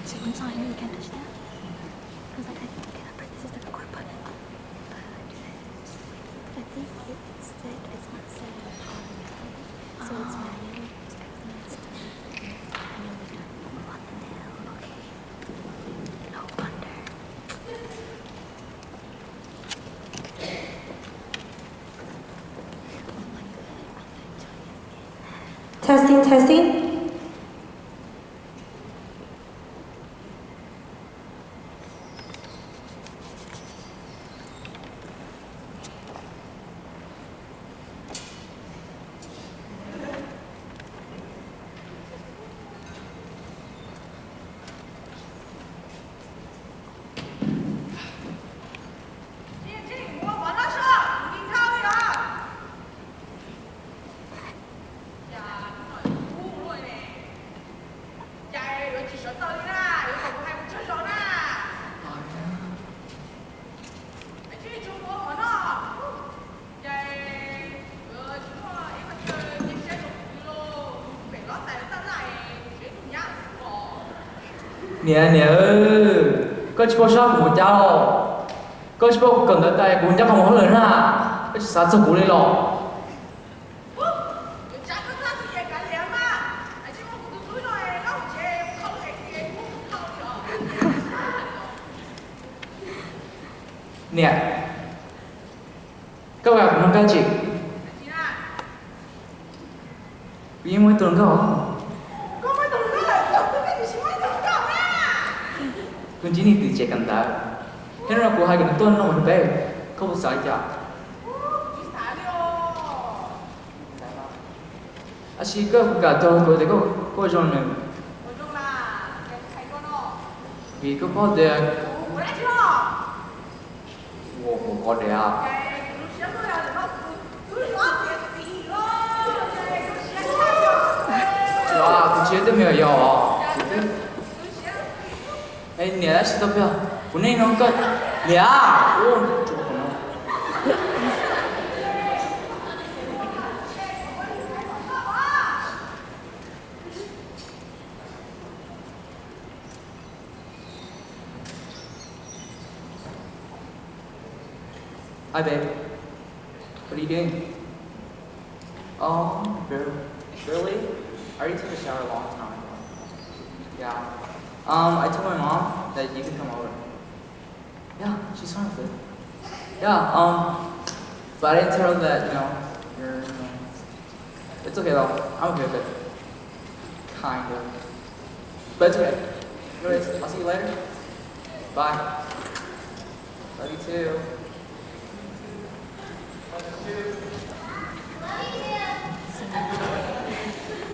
So once on here, you can't touch that. Because like I think, I think this is the record button. But I think it's set, it's not set on the thing. So it's manual. It's acting as to me. I know we got on the tail. Okay. No wonder. Testing, testing. Niam, niam, koj tsis paub sab kuv mus cas los? Koj tsis paub kuv kawm ntawv tas kuv ncaj qhov mus hauj lwm na, koj tsis xav txog kuv li los? Niam, koj ua kuv noj kab tsis? Kuv yeej muaj ib tug hluas nkauj. Kuv ntsib nws tim tsev kawm ntawv, thiab hnub no kuv hais kom nws tuaj nrog kuv peb, koj puas xav li cas? Tab sis koj kam tau kuv tias koj ua zoo nws. Vim koj paub tias ua kuv qhov dev. Kuv tsis yog tej me nyuam yaus. Niam, tab sis tau peb, kuv nej no koj, niam, Hi, babe. What are you doing? Oh, really? I already took a shower a long time ago. Yeah. Um, I told my mom that you can come over. Yeah, she's fine with it. Yeah, um, but I didn't tell her that, you know, you're, you know, it's okay though. I'm okay with it. Kind of. But it's okay. Anyways, I'll see you later. Bye. Love you too.